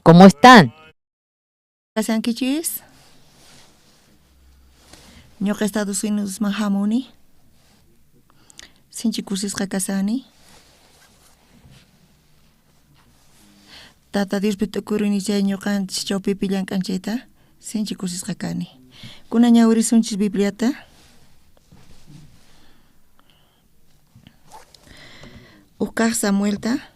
¿Cómo están? Kashankichis? Ñuqa Estados Unidosman hamuni. Sinchi kusisqa kashani. Tata Diospi t'ukurini chay ñuqanchis chawpipi llank'an chayta, sinchi kusisqa kani. Kunan ñawirisunchis Bibliata. Uj kaj Samuelta.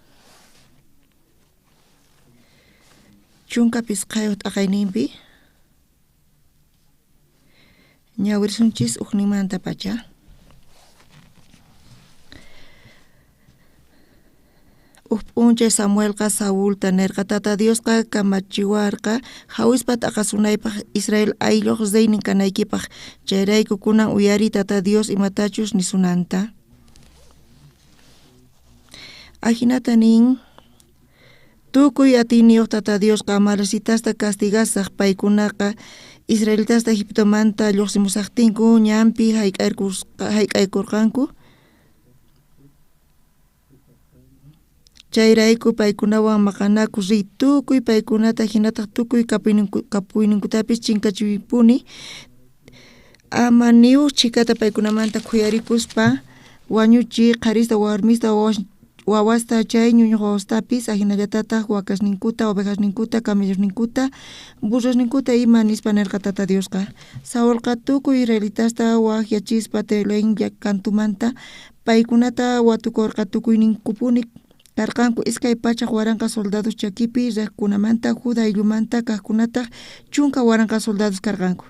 15 t'aqayninpi ñawirisunchis ujninmantapacha. Uj p'unchay Samuelqa Saulta nerqa, Tata Diosqa kamachiwarqa jawispa t'aqasunaypaj Israel aylloj reynin kanaykipaj. Chayrayku kunan uyariy Tata Dios imatachus nisunanta. Ajinata nin, Tukuy atiyniyoj Tata Diosqa amalecitasta castigasaj, paykunaqa israelitasta Egiptomanta llojsimusajtinku ñanpi jayk'aykorqanku. Chayrayku paykunawan maqanakus riy, tukuy paykunata jinataj tukuy kapuyninkutapis chinkachiypuni. Ama ni uj chhikata paykunamanta khuyarikuspa wañuchiy qharista, warmista, wawasta, chay ñuñoj wawastapis, ajinallatataj wakasninkuta, ovejasninkuta, camellosninkuta, burrosninkuta ima, nispa nerqa Tata Diosqa. Saulqa tukuy israelitasta wajyachispa Telaín kantumanta paykunata watukorqa. Tukuyninkupuni karqanku 200,000 soldados chakipi rejkunamanta, Judá ayllumanta kajkunataj 10,000 soldados karqanku.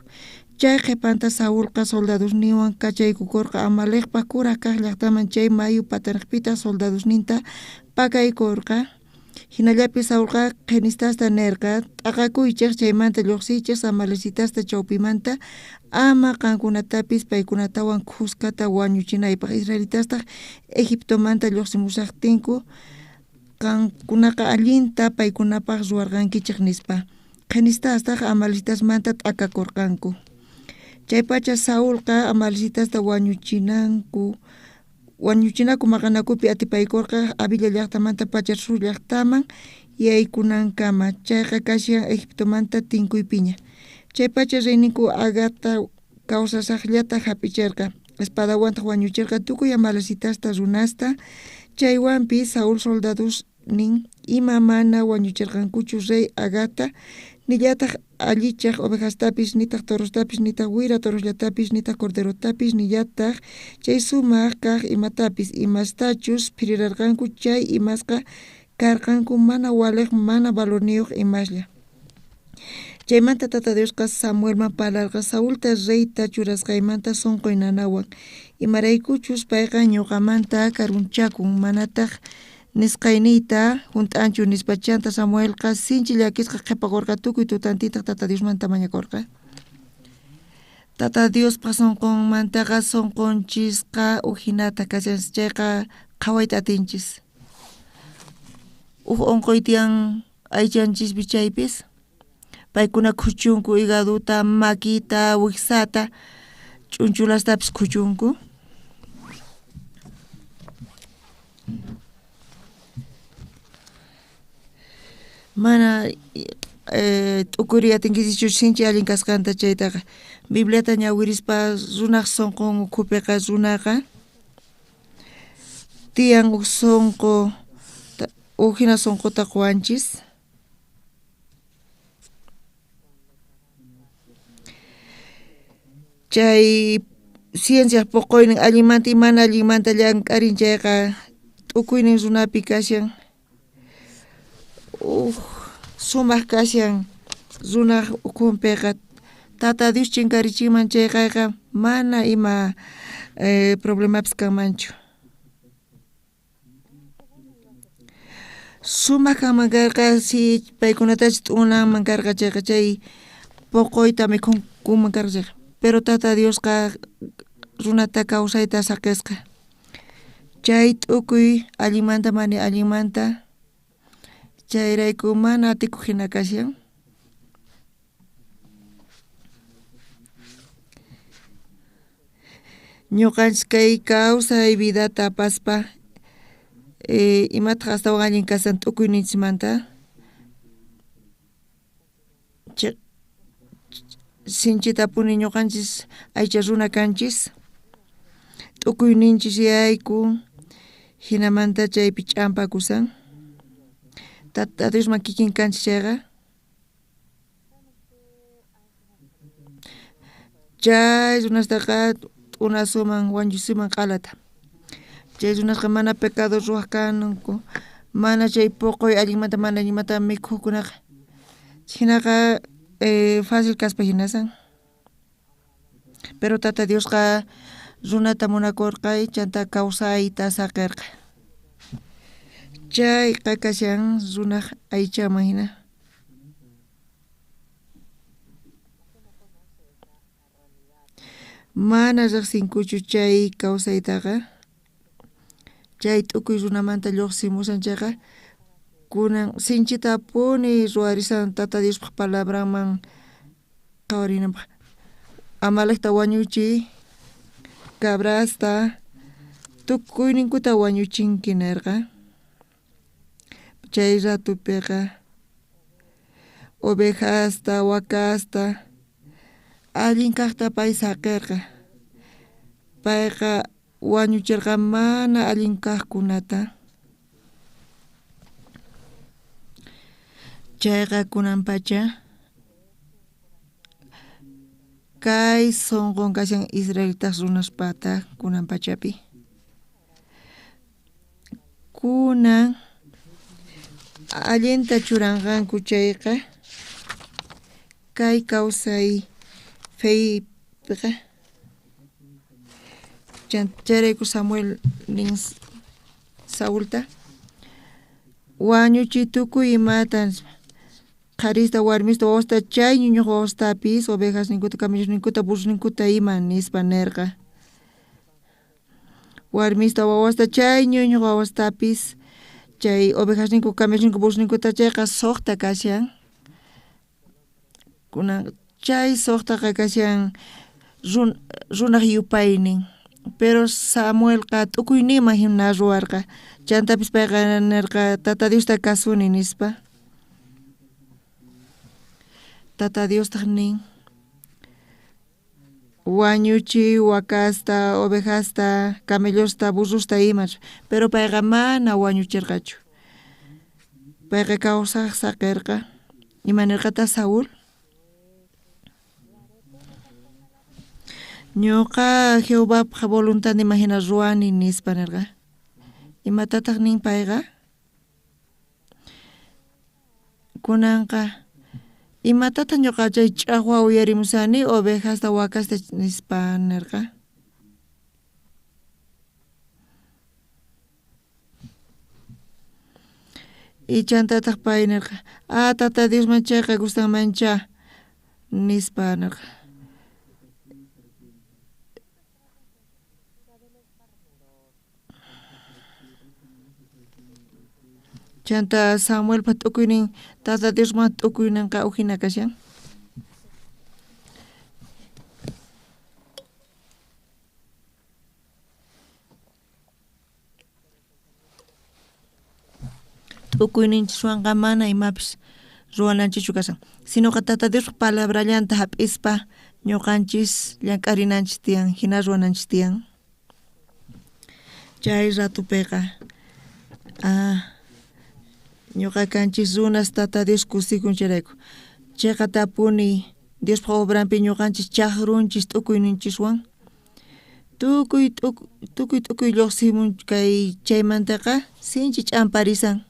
Chay qhepanta Saulqa soldadosninwan kachaykukorqa Amalecpa kuraj kaj llajtaman, chay mayu patanejpitaj soldadosninta pakaykorqa. Jinallapi Saulqa qenistasta nerqa, T'aqakuychej, chaymanta llojsiychej amalecitasta chawpimanta, ama qankunatapis paykunatawan khuskata wañuchinaypaj. Israelitastaj Egiptomanta llojsimushajtinku qankunaqa allinta paykunapaj ruwarqankichej, nispa. Qhenistastaj amalecitasmanta t'akakorqanku. Chaypacha Saulqa amalecitasta wañuchinaku maqanakupi atipaykorqa Havila llajtamantapacha Sur llajtaman yaykunankama, chayqa kashan Egiptomanta tinkuypiña. Chaypacha reyninku Agagta kawsashajllata jap'icherqa, espadawantaj wañucherqa tukuy amalecitasta runasta. Chaywanpis Saúl soldadosnin ima mana wañucherqankuchu rey Agagta, nillataj allichaj ovejastapis, nitaj torostapis, nitaj wira torosllatapis, nitaj corderotapis, nillataj chay sumaj kaj imatapis. Imastachus phirirarqanku chay imasqa karqanku mana walej, mana valorniyoj imaslla. Chaymanta Tata Diosqa Samuelman parlarqa, Saulta reyta churasqaymanta sonqoy nanawan, imaraykuchus payqa ñoqamanta karunchakun, manataj nisqayniyta junt'anchu, nispa. Chanta Samuelqa sinchi llakisqa qhepakorqa, tukuy tutantintaj Tata Diosmanta mañakorqa. Tata Diospa sonqonmantaqa sonqonchisqa ujinata kashan, chayqa qhawayta atinchis. Uj onqoy tiyan aychanchispi chaypis, paykuna khuchunku higadota, makita, wijsata, ch'unchulastapis khuchunku. Mana t'ukuriy atinkichischu sinchi allin kasqanta chaytaqa. Bibliata ñawirispa runaj sonqon ukhupiqa runaqa tiyan uj sonqo, uj jina sonqota qowanchis. Chay cienciaj poqoynin allinmanta y mana allinmanta llank'arin chayqa t'ukuynin runapi kashan. Uj sumaj kashan runaj ukhunpeqa. Tata Dios chinkarichinman chayqayqa mana ima problemapis kanmanchu. Sumaj kanman karqa si paykunatachus t'unanman karqa chayqa, chay poqoyta mikhunkuman karqa chayqa. Pero Tata Diosqa runata kawsayta saqesqa. Chay t'ukuy allinmanta mana allinmanta, chayrayku mana atikoj jina kashan. Ñuqanchis kay kawsay vidata apaspa, imataq astawan allin kashan t'ukuyninchismanta? Sinchitapuni ñuqanchis aycha runa kanchis, t'ukuyninchis yaykun, jinamanta chaypi ch'ampakusan. Tata Diosman kikin kanchis chayqa, chay runastaqa t'unasuman wañuchisuman q'alata. Chay runasqa mana pecado ruwaj kanku, mana chay poqoy allinmanta mana allinmanta mikhojkunaqa. Jinaqa fácil kaspa jinasan. Pero Tata Diosqa runata munakorqa chanta kawsayta saqerqa. Chayqa kashan runaj aychaman jina. Mana rejsinkuchu chay kawsaytaqa, chay t'ukuy runamanta lluqsimusan chayqa, kunan sinchitapuni ruwarisan Tata Diospaj palabranman qhawarinanpaj. Amalekta wañuchiy, cabrasta, tukuyninkuta wañuchinki nerqa. Chay ratupiqa ovejasta, wakasta, allin kajta pay saqerqa. Payqa wañucherqa mana allin kajkunata. Chayqa kunan pacha kay sonqon kashan israelitas runaspata kunan pachapi. Kunan allinta churanqanku chayqa kay kawsay feypiqa. Chayrayku Samuel nin Saulta, wañuchiy tukuy imata, qharista, warmista, wawasta, chay ñuñuj wawastapis, ovejasninkuta, camellosninkuta, burrosninkuta ima nispa nerqa. Warmista, wawasta, chay ñuñuj wawastapis, chay ovejasninku, camellosninku, burrosninkuta chayqa sojta kashan. Kunan chay sojtaqa kashan runaj yupaynin. Pero Samuelqa t'ukuyninman jina ruwarqa. Chantapis payqa nerqa Tata Diosta kasuni nispa. Tata Diostaj nin, wañuchiy wakasta, ovejasta, camellosta, burrosta ima. Pero payqa mana wañucherqachu. Payqa kawsaj saqerqa. Ima nerqataj Saúl? Ñuqa Jehovapaj voluntadninman jina ruwani nispa nerqa. Imatataj nin payqa? Kunanqa imatataq ñuqa chay ch'ajwa uyarimusani ovejasta, wakasta nispa nerqa. Y chantataq pay nerqa, ah, Tata Diosman chayqa gustanmancha nispa nerqa. Chanta Samuelpa t'ukuynin Tata Diosman t'ukuyninqa ujina kashan. T'ukuyninchiswanqa mana imapis ruwananchikchu kashan. Sinoqa Tata Diospa palabrallanta hap'ispa ñuqanchis llank'arinanchis tiyan, jina ruwananchis tiyan. Chay ratupiqa ñuqa kanchis runas Tata Dios kusikun chayrayku. Cheqatapuni Diospa obranpi ñuqanchis chajrunchis t'ukuyninchiswan. Tukuy t'ukuy lluqsimun kay chaymantaqa sinchi ch'amparisan.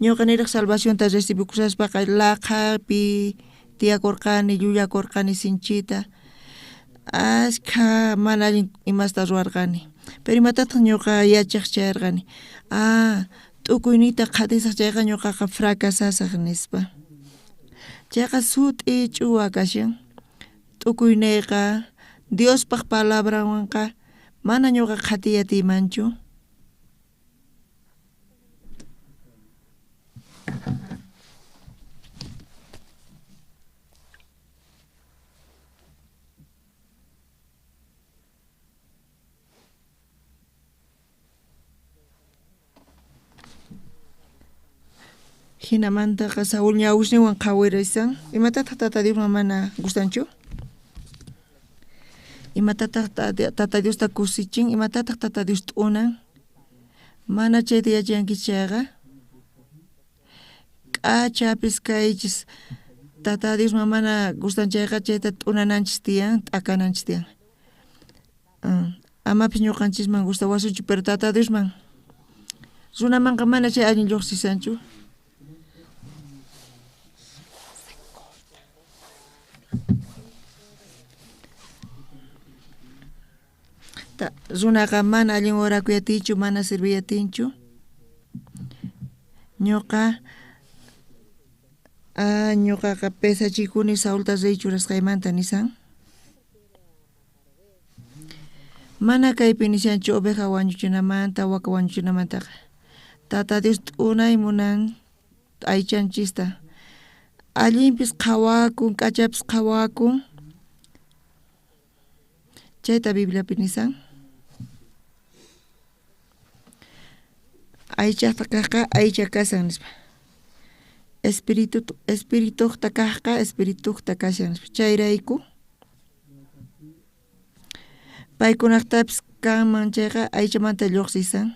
Ñuqa niraj salvacionta recibikusaspaqa laqhapi tiyakurqani, llullakurqani sinchita. Ashkha mana allin imasta ruwarqani. Pero imatataq ñuqa yachaj chayarqani? Ah, t'ukuyniyta qhatisaj chayqa ñuqaqa fracasasaj nispa. Chayqa sut'i ch'uwa kashan. T'ukuyniyqa Diospaj palabranwanqa mana ñuqa qhatiy atiymanchu. Jinamantaqa Saúl ñawisninwan qhawarisan. Imatataq Tata Diosman mana gustanchu? Imatataj Tata Diosta kusichin, imatataj Tata Dios t'unan? Mana chayta yachankichis chayqa, k'achapis kaychis. Tata Diosman mana gustan chayqa chayta t'unananchis tiyan, t'akananchis tiyan. Amapis ñuqanchisman gustawasunchu, pero Tata Diosman runamanqa mana chay allin lluqsisanchu. Runaqa mana allin orakuy atinchu, mana sirviy atinchu. Ñuqa ñuqaqa pesachikuni Saulta rey churasqaymanta nisan. Mana kaypi nishanchu oveja wañuchinamanta, waka wañuchinamantaqa. Tata Dios t'unay munan aychanchista. Allinpis qhawakun, k'achapis qhawakun. Chayta Bibliapi nisan. Aychajta kajqa aycha kashan nispa. Espiritojta kajqa espiritojta kashan nispa. Chayrayku paykunajtapis kanman chayqa aychamanta lluqsisan,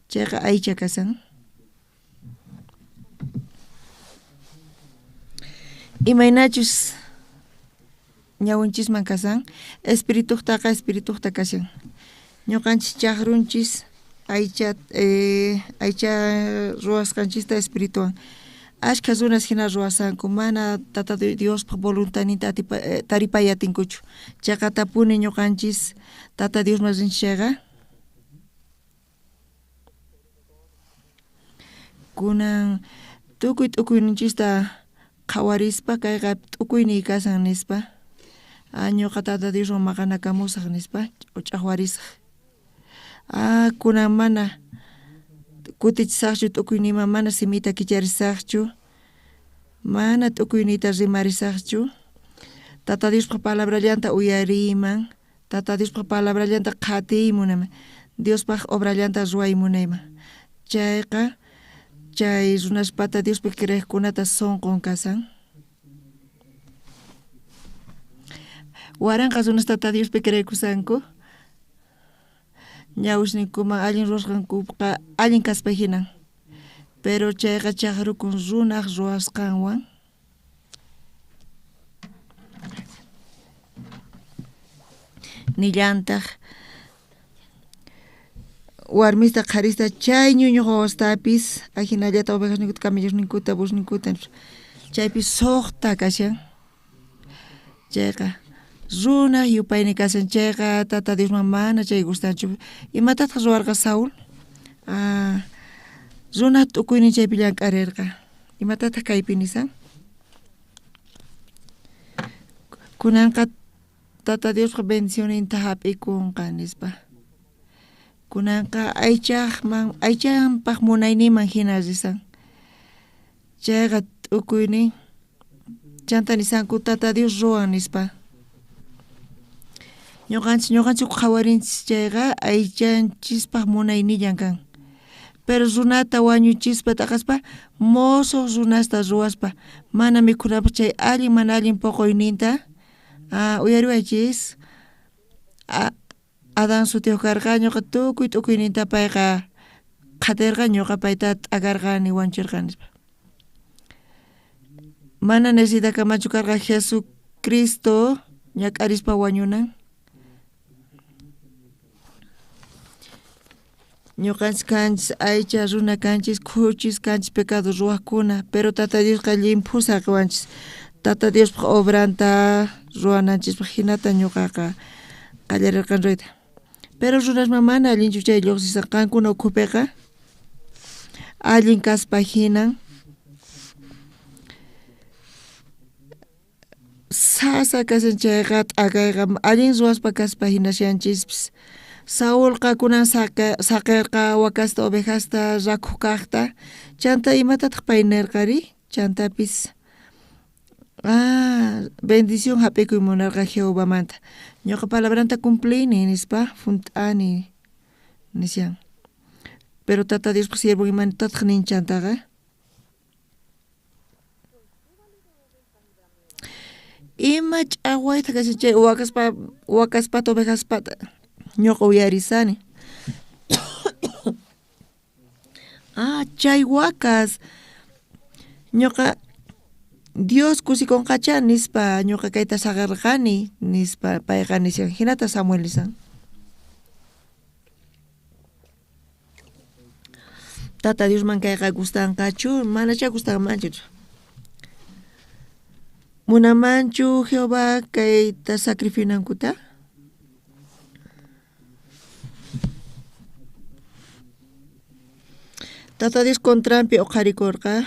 chayqa aycha kashan. Imaynachus ñawinchisman kashan, espiritujtaqa espiritujta kashan. Ñuqanchis chaqrunchis aycha aycha ruwasqanchista espirituwan. Ashkha runas hina ruwasanku, mana Tata Diospaj voluntadninta taripay atinkuchu. Chaqatapuni ñuqanchis Tata Diosman rinchis chayqa, kunan tukuy t'ukuyninchista qhawarispa kayqa t'ukuyniy kashan nispa, ñuqa Tata Dioswan maqanakamusaj nispa ch'ajwarisaj. Kunan mana kutichisajchu t'ukuyniyman, mana simita kicharisajchu, mana t'ukuyniyta rimarisajchu. Tata Diospaj palabrallanta uyariyman, Tata Diospaj palabrallanta qhatiy munayman, Diospaj obrallanta ruway munayman. Chayqa chay runaspata Diospi creejkunata sonqon kashan. Waranqa runas Tata Diospi creekusanku, ñawisninkuman allin ruwasqankuqa allin kaspa hinan. Pero chayqa chaqrukun runaj ruwasqanwan. Nillantaj warmista qharista chay ñuñuq wawastapis ajinallata ovejasninkuta, camellosninkuta, burrosninkuta, chaypi sojta kashan. Chayqa runaj yupaynin kashan, chayqa Tata Diosman mana chay gustanchu. Imatataj ruwarqa Saúl? Runaj t'ukuynin chaypi llank'arerqa. Imatataj kaypi nisan? Kunanqa Tata Diosqa bendicionninta jap'ikunqa nispa. Kunanqa aychajman aychanpaj munayninman jina risan. Chayqa t'ukuynin. Chanta nisanku Tata Dios ruwan nispa. Ñuqanchis ñuqanchis qhawarinchis chayqa aychanchispaj munaynillan kan. Pero runata wañuchispa t'aqaspa mosoj runasta ruwaspa mana mikhunapaj chay allin mana allin poqoyninta uyariwaychis. Adán sutiyoj karqa, ñuqa tukuy t'ukuyninta payqa qhaterqa, ñuqa payta t'akarqani, wañucherqani nispa. Mana necesitakamachu karqa Jesucristo ñak'arispa wañunan. Ñuqanchis kanchis aycha runa kanchis, khuchis kanchis pecado ruwajkuna, pero Tata Diosqa llimphu saqewanchis Tata Diospaj obranta ruwananchispaj, jinata ñuqaqa qallarerqani ruwayta. Pero runasman mana allinchu chay lluqsisqa, qankuna ukhupiqa allin kaspa hinan sasa kashan chayqa t'akayqa allin ruwaspa kaspa hinashanchispis. Saulqa kunan saqerqa wakasta ovejasta rakhu kajta, chanta imatataj pay nerqari? Chantapis bendición jap'ikuy munarqa Jehovamanta. Ñuqa palabranta cumplini nispa junt'ani nishan. Pero Tata Diospaj siervon imanitataj nin chantaqa? Ima ch'awaytaj kashan chay wakaspa wakaspata ovejaspata ñoqa uyarisani. Ah, chay wakas ñoqa Dios kusikonqachá nispa ñoqa kayta saqerqani nispa payqa nishan. Jinata Samuel nisan. Tata Diosman kayqa gustanqachu? Manachá gustanmanchu. Munamanchu Jehová kayta sacrifinankuta? Tata Dios contranpi oqharikorqa.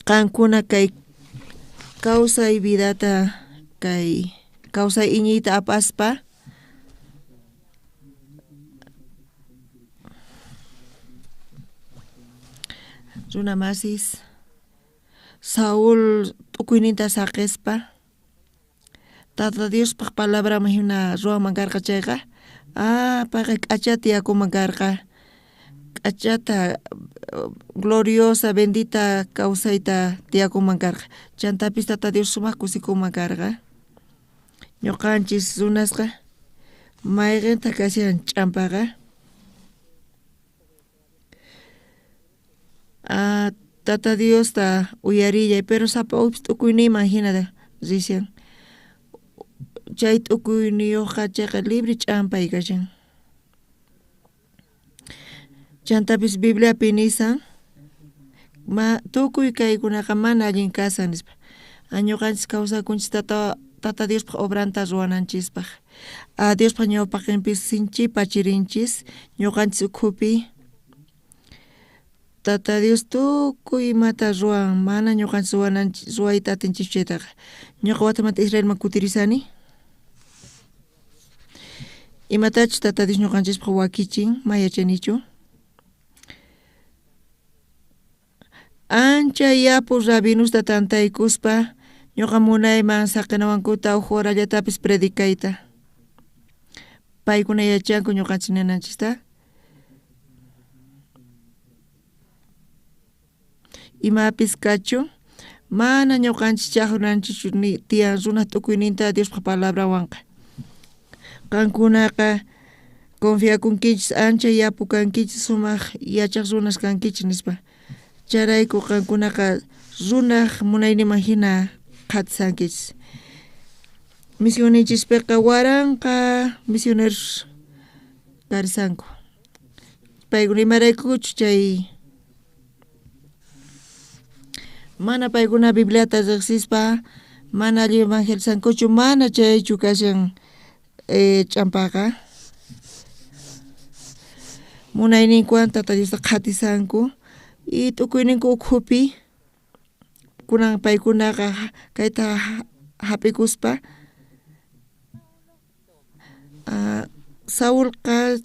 Qankuna kay kawsay vidata kay kawsay iñiyta apaspa runa masis Saúl t'ukuyninta saqespa Tata Diospaj palabranman jina ruwanman karqa chayqa, ah, payqa k'achata tiyakunman karqa, k'achata gloriosa bendita kawsayta tiyakunman karqa. Chantapis Tata Dios sumaj kusikunman karqa. Ñoqanchis runasqa mayqentaj kashan ch'ampaqa? Ah, Tata Diosta uyarillay, pero sapa ujpis t'ukuyniyman jina rishan. Chay t'ukuyniyojqa chayqa libre ch'ampay kashan. Chantapis Bibliapi nisan, ma tukuy kaykunaqa mana allin kasan nispa. Ñoqanchis kawsakunchis tata Tata Diospaj obranta ruwananchispaj. Ah, Diospaj ñawpaqenpis sinchipa chirinchis ñoqanchis ukhupi. Tata Dios tukuy imata ruwan, mana ñoqanchis ruwananchis ruwayta atinchischu chaytaqa. Ñoqa watamanta Israelman kutirisani. Imatachus Tata Dios ñoqanchispaj wakichin, ma yachanichu. Ancha yapu rabinusta tantaykuspa, ñoqa munayman saqenawankuta uj horallatapis predicayta. Paykuna yachanku ñoqanchis ninanchista. Imapis kachun, mana ñoqanchis chajrunanchikchu ni tiyan runaj t'ukuyninta Diospaj palabranwanqa. Qankunaqa confiakunkichis, ancha yapu kankichis, sumaj yachaj runas kankichis nispa. Chayrayku qankunaqa runaj munayninman jina qhatisankichis. Misionninchispiqa waranqa misioneros karisanku. Paykuna imaraykuchu chay mana paykuna Bibliata riqsispa mana allin evangelizankuchu, mana chaychu kashan ch'ampaqa. Munayninkuwan Tata Diosta qhatisanku y t'ukuyninku ukhupi kunan paykunaqa kayta jap'ikuspa Saulqa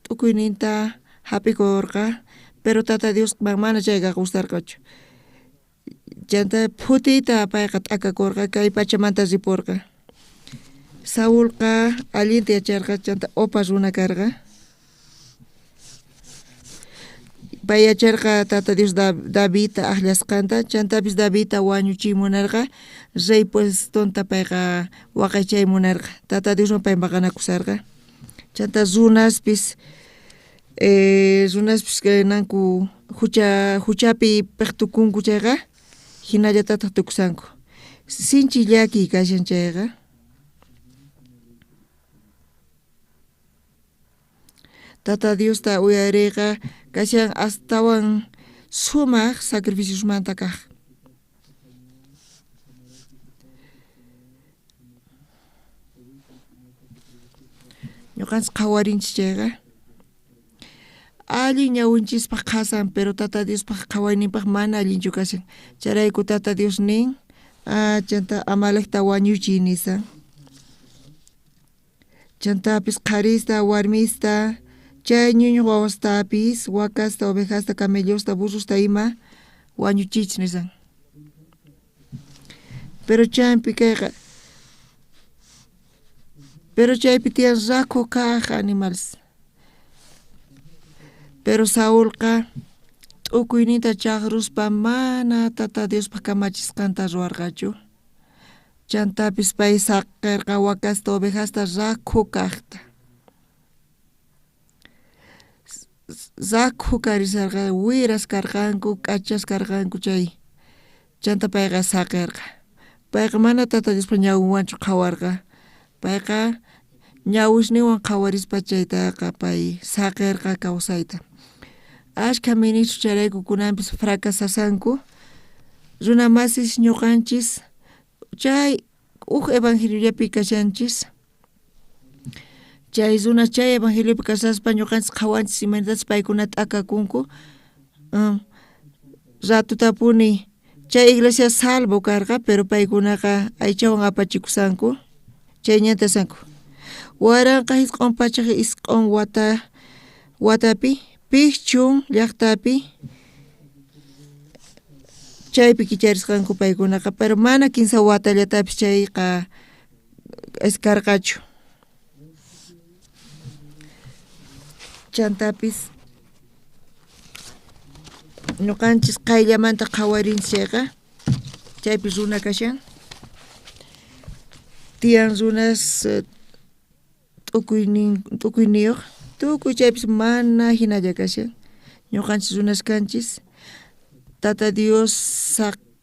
t'ukuyninta jap'ikorqa, pero Tata Diosman mana chayqa gustarqachu. Chantá phutiyta payqa t'akakorqa, kay pachamanta riporqa. Saulqa allinta yacharqa, chantá opa runa karqa. Pay yacharqa Tata Dios Davidta ajllasqanta, chantapis Davidta wañuchiy munarqa, rey puestonta payqa waqaychay munarqa. Tata Dioswan pay maqanakusharqa. Chantá runaspis runaspis nanku jucha juchapi pejtukunku chayqa, jinallatataj tukusanku. Sinchi llakiy kashan chayqa. Tata Diosta uyareyqa kashan astawan sumaj sacrificiosmanta kaj. Ñoqanchis qhawarinchis chayqa allin ñawinchispaj qhasan, pero Tata Diospaj qhawayninpaj mana allinchu kashan. Chayrayku Tata Dios nin, ah, chantá Amalecta wañuchiy nisan. Chantapis qharista, warmista, chay ñuñoj wawastapis, wakasta, ovejasta, camellosta, burrosta ima wañuchichis nisan. Pero chaypi kayqa, pero chaypi tiyan rakhu kaj animales. Pero Saulqa T'ukuyninta chajruspa mana Tata Diospa kamachisqanta ruwarqachu. Chantapis pay saqerqa wakasta ovejasta rakhu kajta. Rakhu karisarqa, wiras karqanku, k'achas karqanku chay. Chanta payqa saqerqa. Payqa mana Tata Diospa ñawinwanchu qhawarqa. Payqa ñawisninwan qhawarispa chaytaqa pay saqerqa kawsayta. Ashkha ministros chayrayku kunanpis fracasashanku. Runa masis ñuqanchis chay uj evangeliollapi kashanchis. Chay runas chay evangeliopi kashaspa ñuqanchis qhawanchis imaynatachus paykuna t'akakunku. Ratotapuni chay iglesia salvo karqa pero paykunaqa aychawan apachikushanku chay ñanta rishanku. 1909 wata watapi Picchun llajtapi chaypi kicharisqanku paykunaqa pero mana kinsa watallatapis chayqa karqachu. Chantapis ñuqanchis qayllamanta qhawarinchis chayqa chaypi runa kashan tiyan runas t'ukuynin t'ukuyniyuq tukuy chaypis mana jinalla kashan ñuqanchis runas kanchis Tata Dios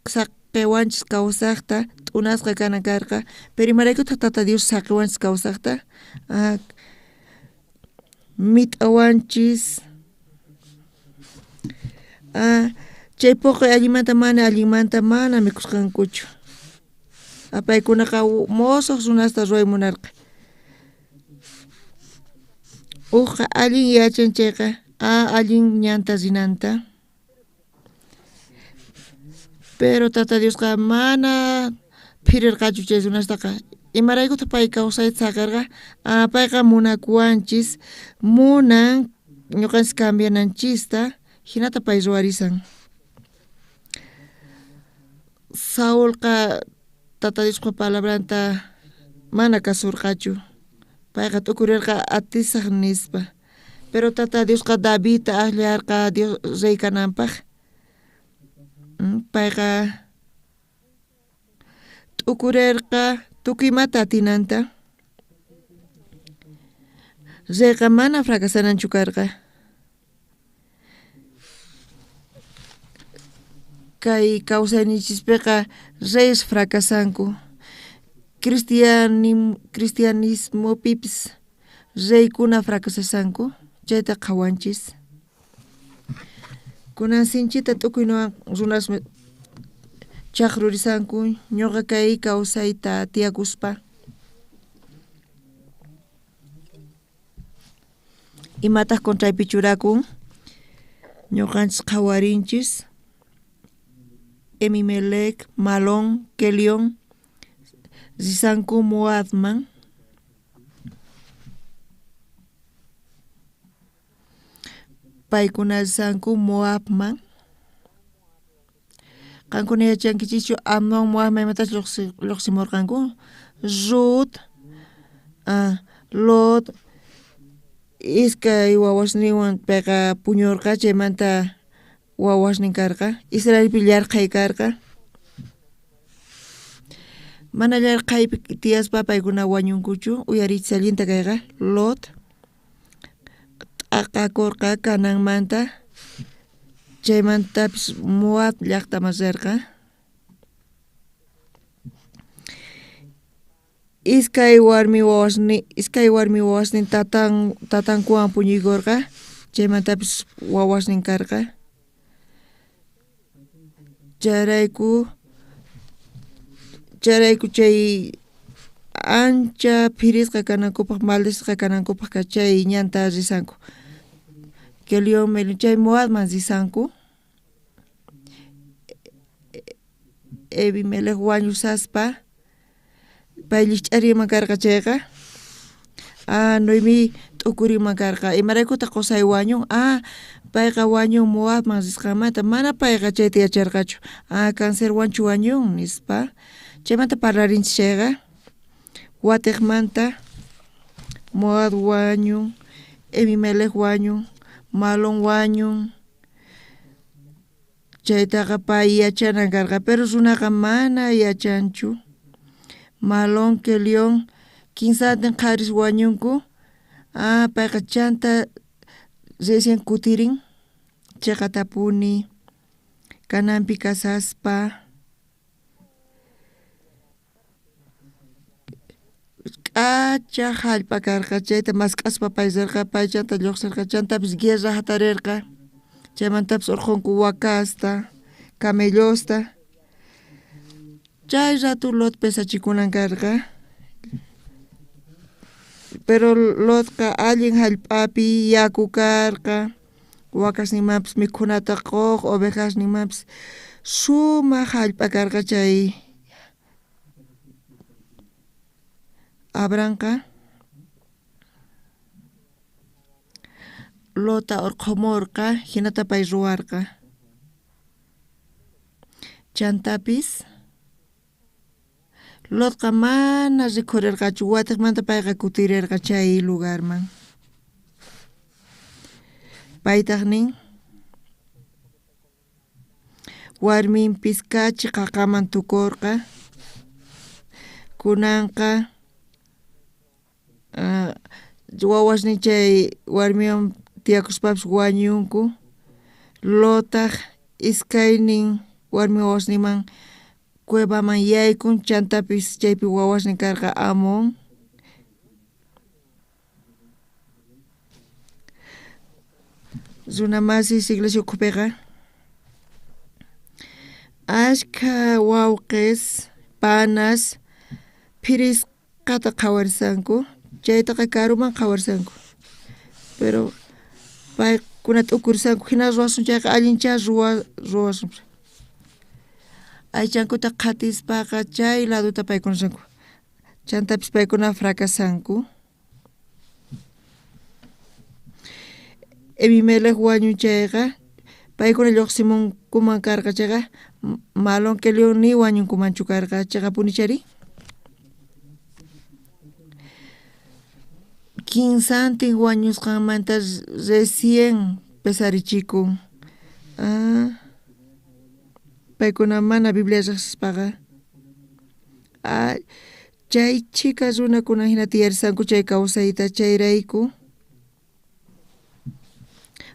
saqewanchis kawsajta t'unasqa kanan karqa pero imaraykutaq Tata Dios saqewanchis kawsajta mit'awanchis chay poqoy allinmanta mana allinmanta mana mikhusqankuchu paykunaqa mosoj runasta ruway munarqa ujqa allin yachan chayqa allin ñanta rinanta Pero Tata Diosqa mana phirerqachu chay runastaqa. Imaraykutaj pay kawsayta saqerqa? Ah, payqa munakuwanchis, munan ñuqanchis cambiananchista, jinata pay ruwarisan. Saulqa Tata Diospa palabranta mana kasurqachu. Payqa t'ukurerqa atisaj nispa. Pero Tata Diosqa Davidta ajllarqa Dios rey kananpaj. Payqa t'ukurerqa tukuy imata atinanta. Reyqa mana fracasananchu karqa. Kay kawsayninchispiqa reyes fracasanku. Cristianismopipis reykuna fracasashanku, chayta qhawanchis. Kunan sinchita t'ukuyniwan runas chajrurisanku ñuqa kay kawsayta tiyakuspa. Imataq contraypi churakun? Ñuqanchis qhawarinchis Emimelec, Malón, Kelión risanku Moabman. Paykuna risanku Moabman. Qankuna yachankichischu Amnón Moabman imatachus llojsimorqanku? Rut, Lot iskay wawasninwan payqa puñorqa chaymanta wawasnin karqa. Israelpi llarqhay karqa. Mana llarqhaypi tiyaspa paykuna wañunkuchu. Uyariychis allinta kayqa. Lot t'aqakorqa Canaanmanta, chaymantapis Moab llajtaman rerqa. Iskay warmi wawasnin iskay warmi wawasnin tatan tatankuwan puñuykorqa, chaymantapis wawasnin karqa. Chayrayku chayrayku chay ancha phirisqa kanankupaj maldisqa kanankupaj chay ñanta risanku. Kelión chay Moabman risanku. Ebimelec wañusaspa pay llijch'arinman karqa chayqa, ah Noemí t'ukurinman karqa, imaraykutaq qosay wañun? Ah payqa wañun Moabman risqanmanta, mana payqa chayta yacharqachu, ah cancerwanchu wañun nispa. Chaymanta parlarinchis chayqa, watejmanta Moab wañun, Ebimelec wañun, Malón wañun. Chaytaqa pay yachanan karqa, pero runaqa mana yachanchu. Malón, Kelión, kinsantin qharis wañunku. Ah, payqa chanta recién kutirin cheqatapuni Canaanpi kasaspa. K'acha jallp'a karqa, chayta mask'aspa pay rerqa, pay chanta llojserqa, chantapis guerra jatarerqa, chaymantapis orqhonku wakasta, camellosta. Chay rato Lot pesachikunan karqa, pero Lotqa allin jallp'api yaku karqa, wakasninmanpis mikhunata qoj, ovejasninmanpis sumaj jallp'a karqa chay. Abrahamqa Lotta orqhomorqa, jinata pay ruwarqa. Chantapis Lotqa mana rikhurerqachu, watejmanta payqa kutirerqa chay lugarman. Paytaj nin, Warminpis kachi qaqaman tukorqa. Kunanqa wawasnin chay warmiwan tiyakuspapis wañunku. Lottaj iskaynin warmi wawasninman cuevaman yaykun, chantapis chaypi wawasnin karqa Amón. Runa masis iglesia ukhupiqa ashkha wawqes, panas phirisqata qhawarisqanku, chaytaqa karuman qhawarisqanku, pero paykuna t'ukurisqanku jina ruwasun chayqa allinchá ruwasun. Aychankuta qhatispaqa chay ladota paykuna risqanku, chantapis paykuna fracasanku. Ebimelec wañun chayqa, paykuna llojsimunkuman karqa chayqa, Malón Kelión ni wañunkumanchu karqa, cheqapunichari? Kinsantin wañusqanmanta recién pesarichikun. Ah, paykuna mana Biblia rejsispaqa. Ah, Chay chhika runakuna jina tiyarisanku chay kawsayta, chayrayku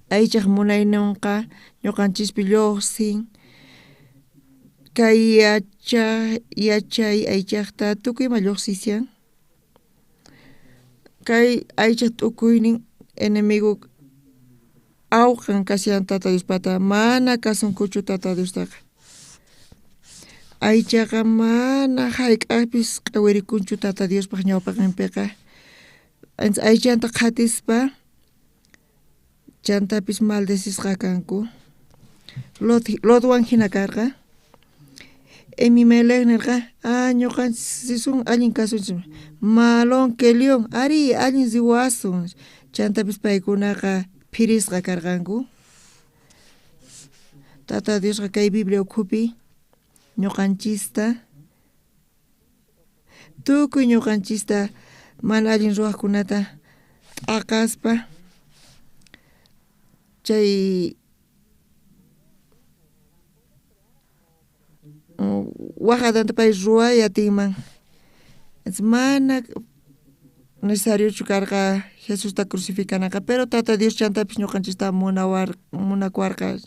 aychaj munaynonqa ñoqanchispi llojsin. Kay yachay aychajta tukuy ima llojsishan. Kay aychaj t'ukuynin enemigo awqan kashan Tata Diospata, mana kasunkuchu Tata Diostaqa. Aychaqa mana jayk'ajpis q'ewirikunchu Tata Diospaj ñawpaqenpeqa. Aychanta qhatispa chantapis maldecisqa kanku. Lotwan jina karqa. Elimelec nerqa, ah, ñoqanchis risun allin kasunchis. Malón, Kelión, arí, allin riwasun. Chantapis paykunaqa phirisqa karqanku. Tata Diosqa kay Biblia ukhupi ñoqanchista, tukuy ñoqanchista mana allin ruwajkunata t'aqaspa chay waj Adanta pay ruway atinman. Mana necesariochu karqa Jesusta crucificanaqa, pero Tata Dios chantapis ñoqanchista munakuwarqa.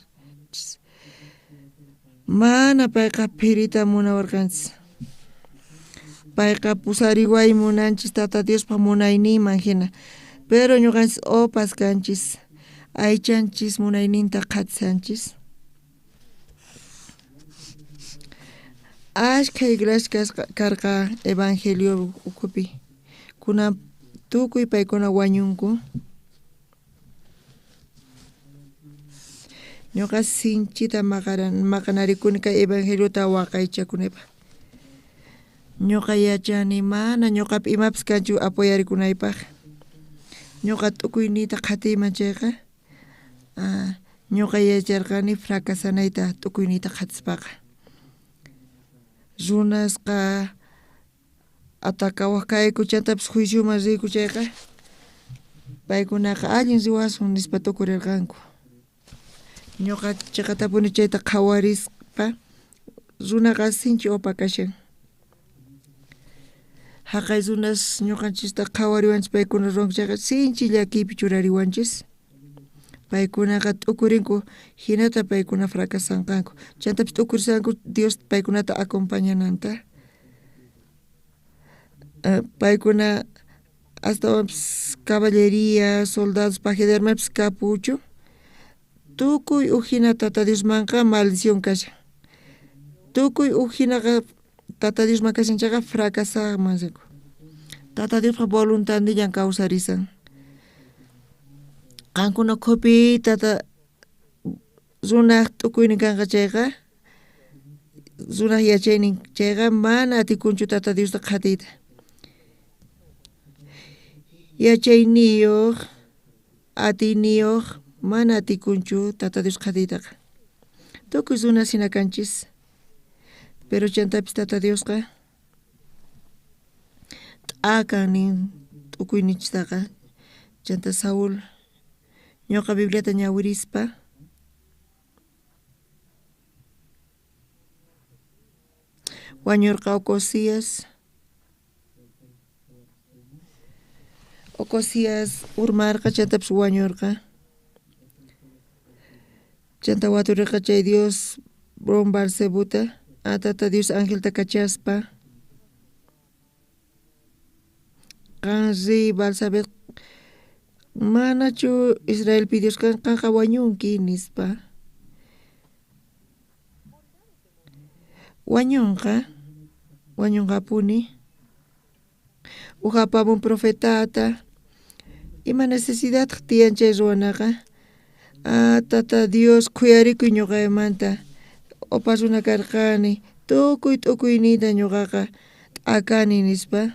Mana payqa phirita munawarqanchis. Payqa pusariway munanchis Tata Diospa munayninman jina. Pero ñoqanchis opas kanchis, aychanchis munayninta qhatisanchis. Ashkha iglesia karqa evangelio ukhupi. Kunan tukuy paykuna wañunku. Ñoqa sinchita maqanarikuni kay evangeliota waqaychakunaypaj. Ñoqa yachani mana ñoqapi imapis kanchu apoyarikunaypaj. Ñoqa t'ukuyniyta qhatiyman chayqa, ñoqa yacharqani fracasanayta t'ukuyniyta qhatispaqa. Runasqa atacawaj kayku chantapis juicioman riyku chayqa, paykunaqa allin riwasun nispa t'ukurerqanku. Ñoqa cheqatapuni chayta qhawarispa runaqa sinchi opa kashan. Jaqay runas ñoqanchista qhawariwanchis paykuna ruwanku chayqa sinchi llakiypi churariwanchis. Paykunaqa t'ukurinku jinata paykuna fracasanqanku. Chantapis t'ukurisqanku Dios paykunata acompañananta. Paykuna astawanpis caballería, soldados, paje de armapis kapuchu. Tukuy uj jina Tata Diosmanqa maldición kashan. Tukuy uj jinaqa Tata Diosman kashan chayqa fracasanman rinku. Tata Diospa voluntadnillan kawsarisan. Qankuna ukhupi tata runaj t'ukuynin kanqa chayqa, runaj yachaynin chayqa mana atikunchu Tata Diosta qhatiyta. Yachayniyoj, atiyniyoj mana atikunchu Tata Dios qhatiytaqa. Tukuy runas jina kanchis. Pero chantapis Tata Diosqa t'akan nin t'ukuyninchistaqa. Chanta Saúl ñoqa Bibliata ñawirispa wañorqa Ocosías. Ocosías urmarqa chantapis wañorqa. Chanta watureqa chay Dios Bron Balsebuta, a Tata Dios angelta kachaspa, qan riy Balsabet, manachu Israelpi Dios kan, qanqa wañunki, nispa. Wañunqa, wañunqapuni. Uj apamun profetata, ima necesidadtaj tiyan chay ruwanaqa? Ah, Tata Dios, khuyarikuy ñoqaymanta, opa runa karqani, tukuy t'ukuyniyta ñoqaqa t'akani, nispa.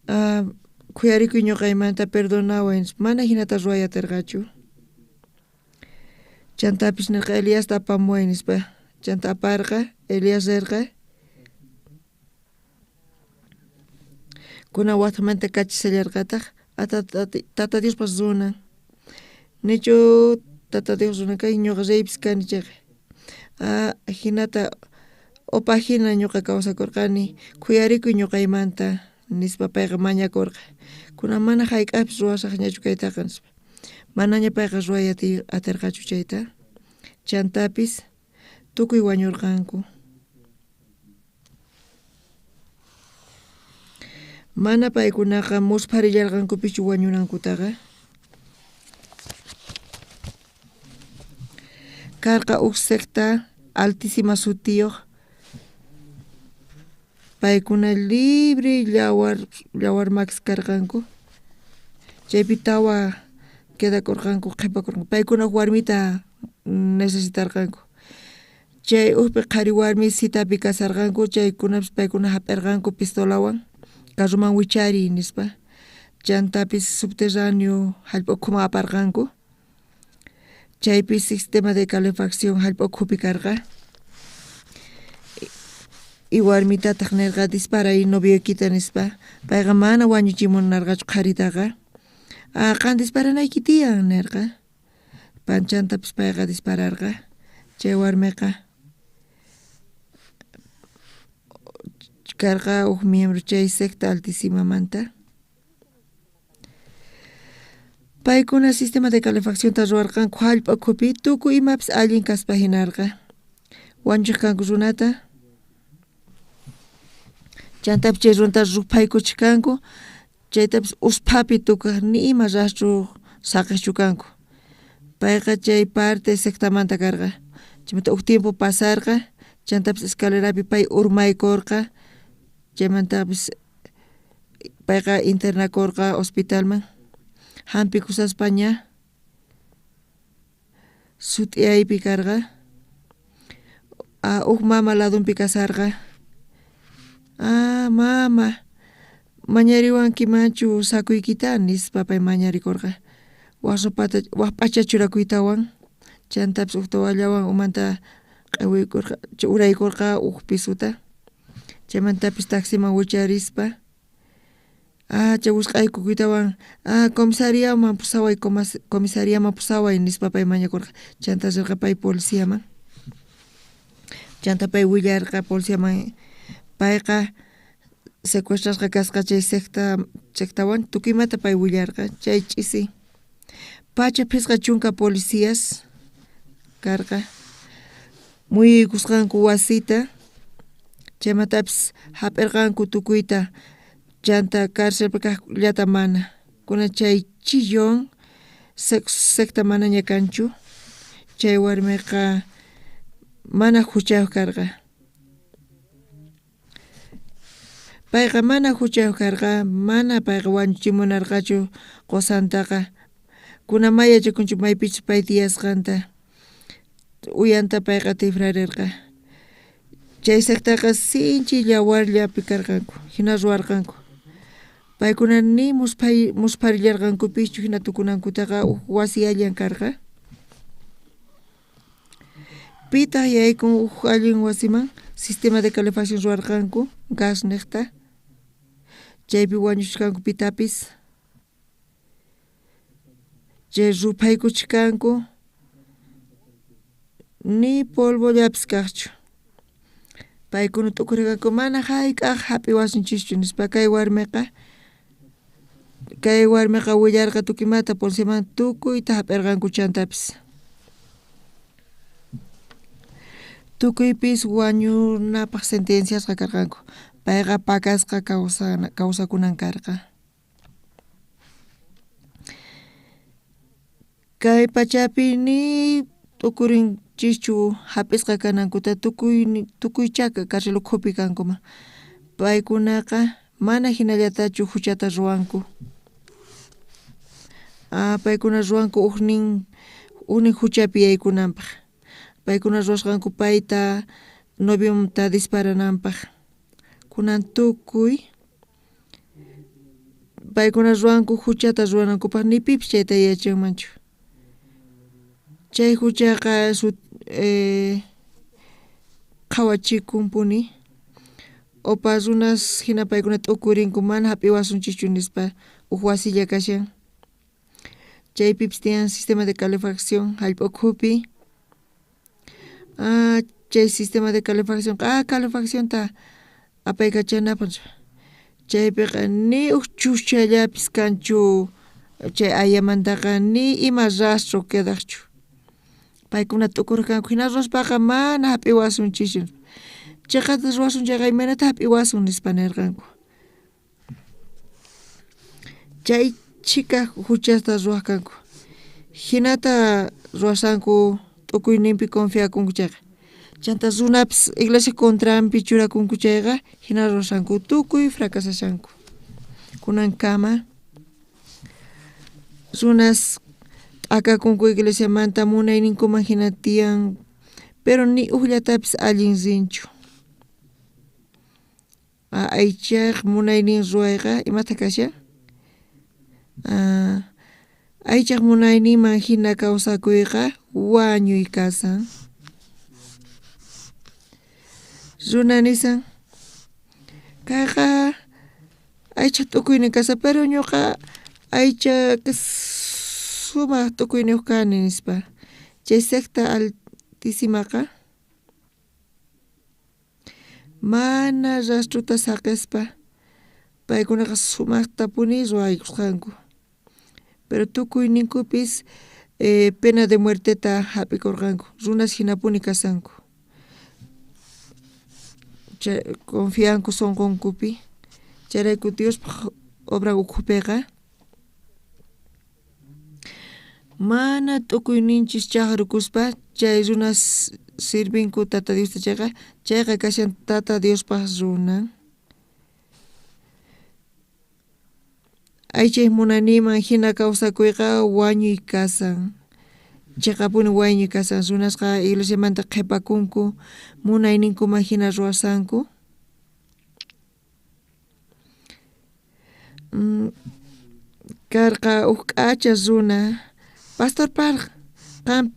Ah, khuyarikuy ñoqaymanta, perdonaway, nispa. Mana jinata ruway aterqachu. Chantapis nerqa, Eliasta apamuway, nispa. Chanta aparqa, Elías rerqa. Kunan wajmanta kachishallarqataj Tata Diospa runan. Nichu Tata Dios runa kay ñoqa reypis kani chayqa. Jinata opa jina ñoqa kawsakorqani, khuyarikuy ñoqaymanta, nispa payqa mañakorqa. Kunan mana jayk'ajpis ruwasajñachu kaytaqa, nispa. Manaña payqa ruway aterqachu chayta. Chantapis tukuy wañorqanku. Mana paykunaqa muspharillarqankupischu wañunankutaqa. Karqa uj secta altísima sutiyoj, paykuna libre yawar yawar makis karqanku. Chaypi tawa quedakorqanku, qhepakorqanku. Paykuna uj warmita necesitarqanku. Chay ujpi qhari warmi citapi kasarqanku, chaykunapis paykuna jap'erqanku pistolawan carroman wichariy nispa. Chantapis subterráneo jallp'a ukhuman aparqanku. Chaypi sistema de calefacción jallp'a ukhupi karqa. Y warmitataj nerqa disparay novioykita nispa. Payqa mana wañuchimunarqachu qharitaqa. Ah, qan disparanayki tiyan nerqa. Panchantapis payqa dispararqa. Chay warmeqa karqa uj miembro chay secta altísimamanta. Paykuna sistema de calefaccionta ruwarqanku jallp'a ukhupi, tukuy imapis allin kaspa jinarqa. Wañuchej kanku runata, chantapis chay runata ruphaykuchej kanku, chaytapis usphapi tukaj ni ima rastro saqejchu kanku. Payqa chay parte sectamanta karqa. Chaymanta uj tiempo pasarqa, chantapis escalerapi pay urmaykorqa, chaymantapis payqa internakorqa hospitalman, jampikusaspaña sut'iyaypi karqa. Uj mama ladonpi kasarqa. Ah, mama, mañariwankimanchu sakuykita, nispa pay mañarikorqa. Waj ropata, waj p'acha churakuytawan, chantapis uj toallawan umanta q'ewiykorqa, uraykorqa uj pisota. Chaymantapis taximan wicharispa. Ah, chay wisq'aykukuytawan, ah, comisariaman pusaway, comisariaman pusaway nispa pay mañakurqa. Chantá rerqa pay policiaman. Chantá pay willarqa policiaman payqa secuestrasqa kasqa chay secta sectawan tukuy imata pay willarqa chay ch'isi pacha 50 policías karqa muyuykusqanku wasita chaymatapis jap'irqanku tukuyta chanta carcelpi kajllata mana kunan chay chillón secta manaña kanchu chay warmeqa mana juchayoj karqa payqa mana juchayoj karqa mana payqa wañuchimunarqachu qosantaqa kunan may yachakunchu maypichus pay tiyasqanta uyanta payqa tifrarerqa chay sectaqa sinchi yawarllapi karqanku jina ruwarqanku paykuna ni muspharillarqankupischu jina tukunankutaqa uj wasi allan karqa pitaq yaykun uj allin wasiman sistema de calefacción ruwarqanku gas nejta chaypi wañuchkanku pitapis chay ruphaykuchkanku ni polvollapis kajchu paykuna t'ukurqanku mana jayk'aj jap'iwasunchischu nispa kay warmeqa kay warmeqa willarqa tukuy imata policiaman tukuyta jap'irqanku chantapis tukuypis wañunapaj sentenciasqa karqanku payqa pakasqa kawsakunan karqa kay pachapi ni t'ukurinchischu jap'isqa kanankuta tukuychá cárcel ukhupi kankuman paykunaqa mana jinallatachu juchata ruwanku paykuna ruwanku ujnin juchapi yaykunanpaj paykuna ruwasqanku payta novionta disparananpaj kunan tukuy paykuna ruwanku juchata ruwanankupaj ni pipis chayta yachanmanchu chay juchaqa qhawachikunpuni opa runas jina paykuna t'ukurinku mana jap'iwasunchischu nispa uj wasilla kashan chaypipis tiyan sistema de calefacción jallp'a ukhupi chay sistema de calefacción calefaccionta apaykachanapaj chaypiqa ni uj chuschallapis kanchu chay ayamantaqa ni ima rastro quedajchu paykuna t'ukurqanku jina ruwaspaqa mana jap'iwasunchischu cheqata ruwasun chayqa imaynata jap'iwasun nispa nerqanku chay chhika juchasta ruwaj kanku jinata ruwasqanku t'ukuyninpi confiakunku chayqa chanta runapis iglesia contranpi churakunku chayqa jina ruwasqanku tukuy fracasashanku kunankama runas t'akakunku iglesiamanta munayninkuman jina tiyan pero ni ujllatapis allin rinchu aychaj munaynin ruwayqa imata kashan aychaj munayninman jina kawsakuyqa wañuy kasan runa nisan kayqa aycha t'ukuynin kasan pero ñuqa aycha sumaj t'ukuyniyoj kani nispa chay secta altisimaqa mana rastrota saqespa paykunaqa sumajtapuni ruwaykusqanku pero tukuyninkupis pena de muerteta jap'ikurqanku runas jinapuni kasanku confianku sonqonkupi chayrayku Diospaj obra ukhupiqa mana t'ukuyninchis chajrukuspa chay runas sirvinku Tata Diosta chayqa chayqa kashan Tata Diospaj runan aychay munayninman jina kawsakuyqa wañuy kasan cheqapuni wañuy kasan runasqa iglesiamanta qhepakunku munayninkuman jina ruwasanku karqa uj k'acha runa pastor Park qan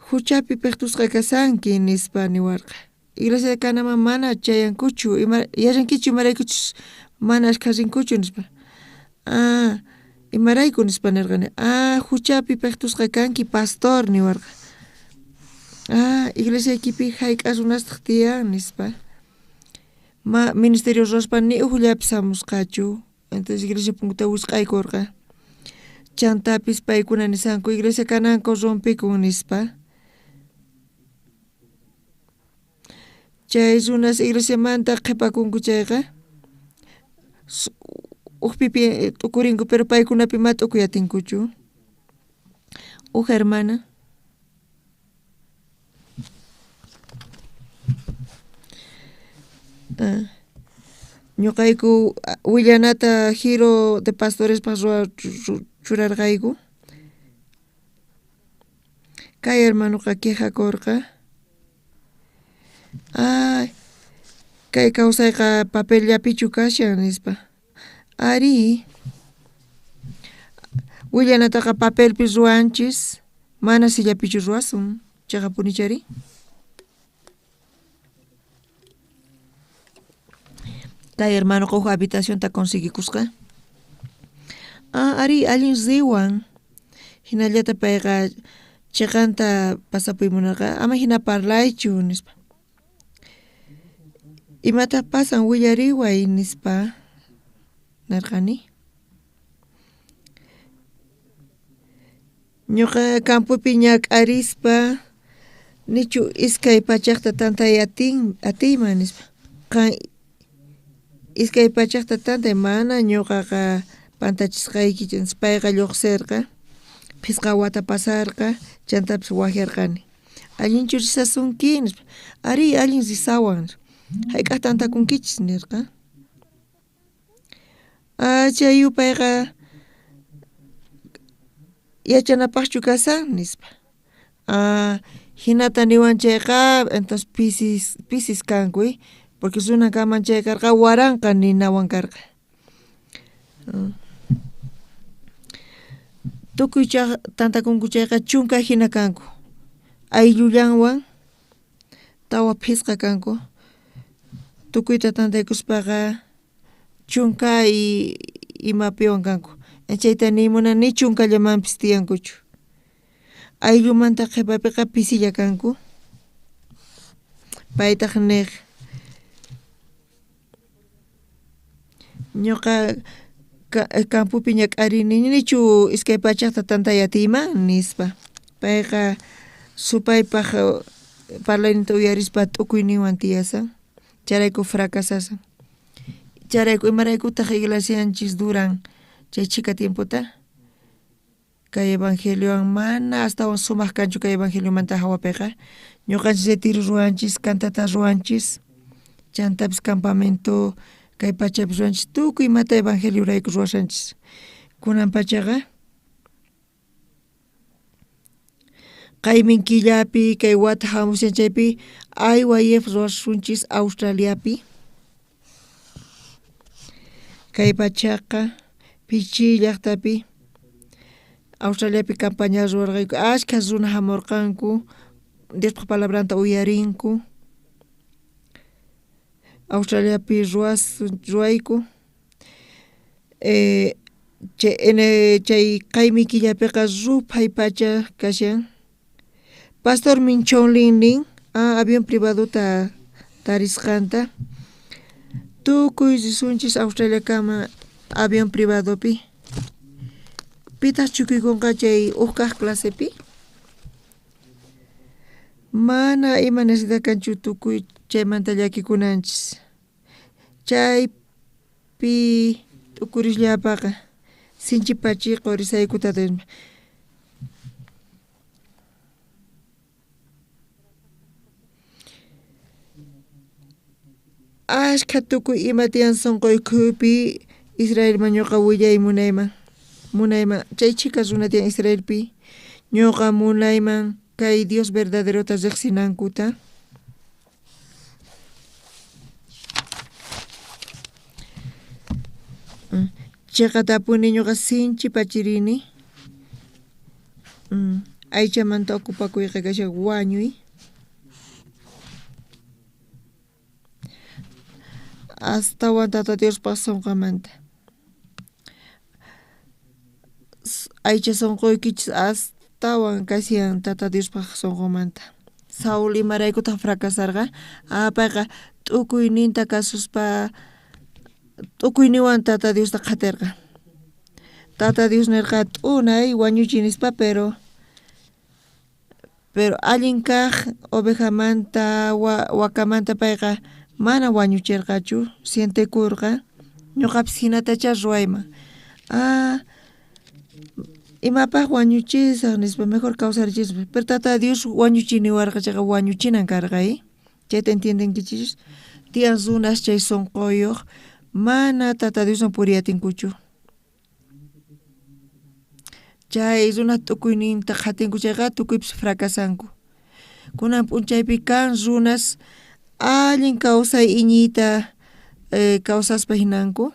juchapi pejtusqa kasanki nispa niwarqa iglesia kanaman mana chayankuchu yachankichu imaraykuchus mana ashkha rinkuchu nispa Ah, imarayku nispa nerqani. Ah, juchapi pejtusqa kanki pastor niwarqa. Ah, iglesiaykipi jayk'a runastaj tiyan nispa. Ma ministerio ruwaspa ni ujllapis jamusqachu. Entonces iglesia punkuta wisq'aykorqa. Chantapis paykuna nisanku iglesia kananku rompekun nispa. Chay runas iglesiamanta qhepakunku chayqa ujpi t'ukurinku pero paykunapi ma t'ukuy atinkuchu. Uj hermana ñoqayku willanata giro de pastorespaj churarqayku. Kay hermanoqa quejakorqa. Ay, kay kawsayqa papellapichu kashan nispa. Arí, willanataqa papelpi ruwanchis, mana sillapichu ruwasun, cheqapunichari. Kay hermanoqa uj habitacionta conseguikusqa. Ah, arí, allin riwan. Hinallata payqa cheqanta pasapuy munarqa, ama hina parlaychu nispa. Imataq pasan willariway nispa nerqani. Ñuqa campopi ñak'arispa nichu iskay pachajta tantay atin atiyman nispa. Qan iskay pachajta tantay mana ñuqaqa pantachisqayki payqa lluqsirqa phisqa wata pasarqa chantapis wajyarqani. Allinchu risasunki nispa. Arí allin risawan. Hayk'aq tantakunkichis nirqa. Ah, chay yupayqa yachanapaqchu kashan nispa. Ah, hinata niwan chayqa entonces pisis pisis kanku porque runa kanman chay karqa waranqa ninawan karqa. Tukuy tantakunku chayqa chunka hina kanku. Ayllullanwan tawa phisqa kanku. Tukuyta tantaykuspaqa chunka imapiwan kanku. Chayta niy munani ni chunkallamanpis tiyankuchu. Ayllumanta qhipapiqa pisilla kanku. Paytaq niq ñuqa campopi ñak'arini nichu iskay pachajta tantay atiyman nispa. Payqa supaypaj parlayninta uyarispa t'ukuyninwan tiyasan chayrayku fracasasan. Chayrayku imaraykutaq iglesianchis duran chay chhika tiempota? Kay evangeliowan mana astawan sumaq kanchu kay evangeliomanta hawapiqa. Ñuqanchis retiro ruwanchis, cantata ruwanchis, chantapis campamento kay pachapi ruwanchis, tukuy imata evangeliorayku ruwashanchis. Kunan pachaqa qaymin killapi kay wata hamushan chaypi IYF ruwasunchis Australiapi. Kay pachaqa Pichi llaqtapi Australiapi campaña ruwarqayku, ashkha runa hamurqanku, Diospaj palabranta uyarinku. Australiapi ruwayku. Chay qaymi killapiqa ruphay pacha kashan. Pastor Minchonlin nin avión privadota tarisqanta. Tukuy risunchis Australiakama avión privadopi. Pitaq chukuykunqa chay uj kaq clasepi? Mana ima necesidad kanchu tukuy chaymanta llakikunanchis. Chaypi t'ukurisllapaqa sinchi pachi qorisaykuta Ashkha tukuy ima tiyan sonqoykupi Israelman ñuqa willay munayman munayman chay chhika runa tiyan Israelpi ñuqa munayman kay Dios verdaderota riqsinankuta. Chiqatapuni ñuqa sinchi pachirini. Aychamanta ocupakuyqa kashan wañuy. Astawan Tata Diospaj sunqamanta. Aycha sonqoykichis astawan kashan Tata Diospaj sonqonmanta. Saúl imaraykutaj fracasarqa? Ah, payqa t'ukuyninta kasuspa t'ukuyninwan Tata Diosta qhaterqa. Tata Dios nerqa t'unay wañuchiy nispa, pero pero allin kaj ovejamanta wakamanta payqa mana wañucherqachu, sientekurqa ñoqapis jinatachá ruwayman. Ah, imapaj wañuchisaj nispa, mejor kawsarichisaj. Pero Tata Dios wañuchiy niwarqa chayqa wañuchinan karqa, Chayta entiendenkichis? Tiyan runas chay sonqoyoj mana Tata Dioswan puriy atinkuchu. Chay runaj t'ukuyninta qhatinku chayqa tukuypis fracasanku. Kunan p'unchaypi kan runas allin kawsay iñiyta kawsaspa jinanku.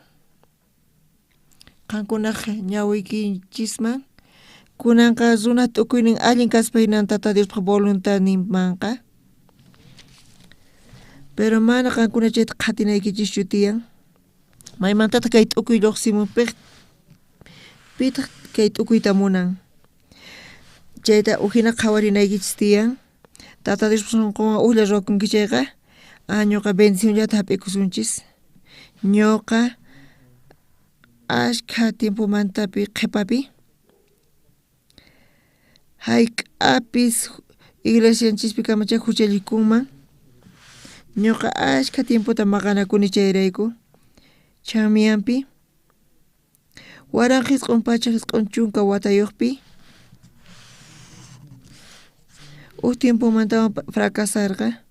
Qankunaj ñawiykichisman kunanqa runaj t'ukuynin allin kaspa jinan Tata Diospaj voluntadninmanqa. Pero mana qankuna chayta qhatinaykichischu tiyan. Maymantataj kay t'ukuy llojsimun? Pitaj kay t'ukuyta munan? Chayta ujina qhawarinaykichis tiyan. Tata Diospa sonqonwan ujlla ruwakunki chayqa, ah, ñoqa bendicionllata jap'ikusunchis. Ñoqa ashkha tiempomantapi qhepapi jayk'apis iglesianchispi kamachá juchallikunman. Ñoqa ashkha tiempota maqanakuni chayrayku Chamianpi 1990 watayojpi uj tiempomantawan fracasarqa.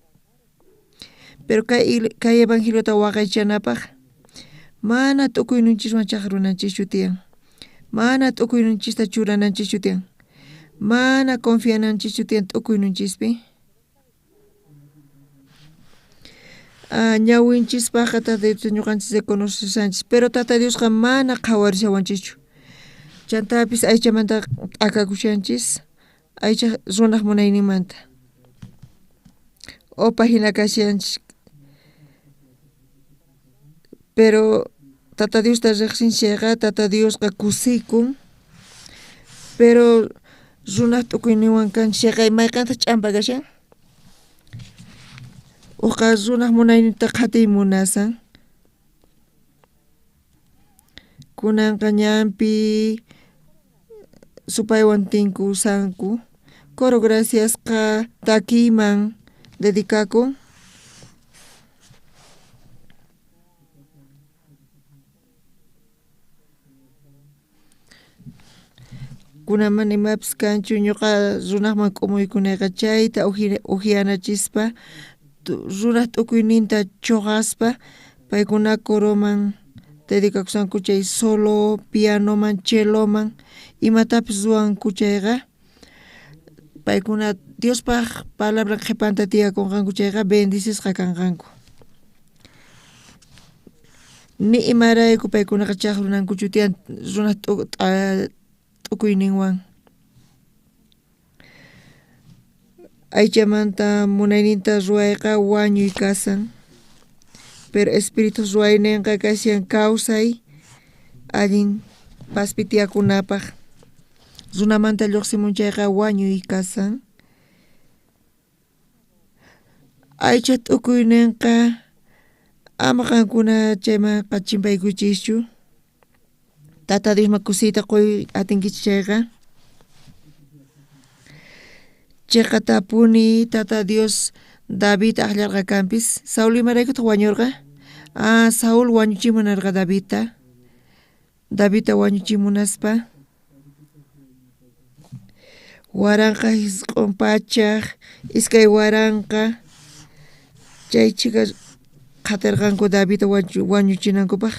Pero kay kay evangeliota waqaychanapaj mana t'ukuyninchiswan chajrunanchischu tiyan. Mana t'ukuyninchista churananchischu tiyan. Mana confiananchischu tiyan t'ukuyninchispi. Ñawinchispajqa Tata Diosta ñoqanchis reconoceshanchis, pero Tata Diosqa mana qhawarishawanchischu. Chantapis aychamanta t'akakushanchis, aycha runaj munayninmanta. Opa jina kashanchis. Pero Tata Diosta rejsinchis chayqa, Tata Diosqa kusikun. Pero runaj t'ukuyninwan kanchis chayqa, mayqentaj ch'ampa kashan? Ujqa runaj munayninta qhatiy munasan. Kunanqa ñanpi supaywan tinkusanku. Coro Graciasqa takiyman dedicakun. Kunan mana imapis kanchu ñuqa runajman k'umuykunayqa chayta ujyanachispa runaj t'ukuyninta choqaspa paykuna coroman dedicakusanku chay solo pianoman cheloman imatapis ruwanku chayqa paykuna Diospaj palabran qhepanta tiyakonqanku chayqa bendicisqa kanqanku. Ni imarayku paykunaqa chajrunankuchu tiyan runaj t'ukuyninwan. Aychamanta munayninta ruwayqa wañuy kasan, pero espirituj ruwaynenqa kashan kawsay allin paspi tiyakunapaj. Runamanta llojsimun chayqa wañuy kasan. Aycha t'ukuynenqa ama qankuna chaymanqa chimpaykuchischu. Tata Diosman kusiyta qoy atinkichis chayqa. Cheqatapuni Tata Dios Davidta ajllarqa kanpis. Saúl imaraykutaj wañorqa? Ah, Saúl wañuchimunarqa Davidta. Davidta wañuchimunaspa 1900 2000 chay chhika qhaterqanku Davidta wañuchinankupaj.